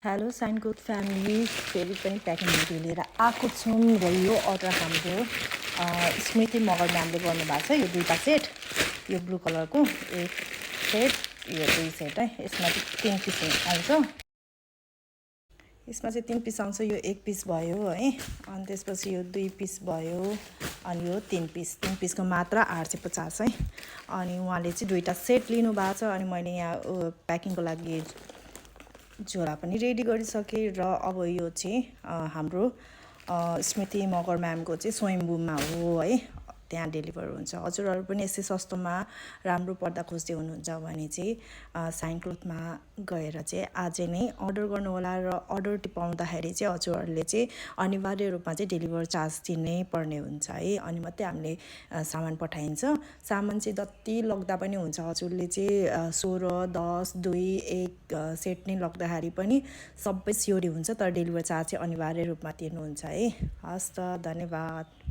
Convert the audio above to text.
Hello sign good family, फेरि पनि packing video लिएर आएको छौँ र यो अर्डर हाम्रो स्मृति मगर म्यामले गर्नुभएको छ। यो दुईवटा सेट, यो ब्लू कलरको एक सेट, यो दुई सेट है। यसमा चाहिँ 3 पिस आउँछ। यसमा चाहिँ 3 पिस आउँछ। यो 1 पिस भयो है, अनि त्यसपछि यो 2 पिस भयो, अनि यो 3 पिसको मात्रा 850 है। अनि उहाँले चाहिँ दुईवटा सेट लिनुभएको छ। अनि मैले यहाँ प्याकिङको लागि झोला पनि रेडी गरिसकेँ र अब यो चाहिँ हाम्रो स्मृति मगर म्यामको चाहिँ स्वयम्भूमा हो है, त्यहाँ डेलिभर हुन्छ। हजुरहरू पनि यस्तै सस्तोमा राम्रो पर्दा खोज्दै हुनुहुन्छ भने चाहिँ साइन क्लोथमा गएर चाहिँ आजै नै अर्डर गर्नुहोला। र अर्डर टिपाउँदाखेरि चाहिँ हजुरहरूले चाहिँ अनिवार्य रूपमा चाहिँ डेलिभर चार्ज तिर्नै पर्ने हुन्छ है, अनि मात्रै हामीले सामान पठाइन्छ। सामान चाहिँ जति लग्दा पनि हुन्छ। हजुरले चाहिँ 16, 10, 2, 1 सेट नै लग्दाखेरि पनि सबै स्योरी हुन्छ, तर डेलिभर चार्ज चाहिँ अनिवार्य रूपमा तिर्नुहुन्छ है। हस् त, धन्यवाद।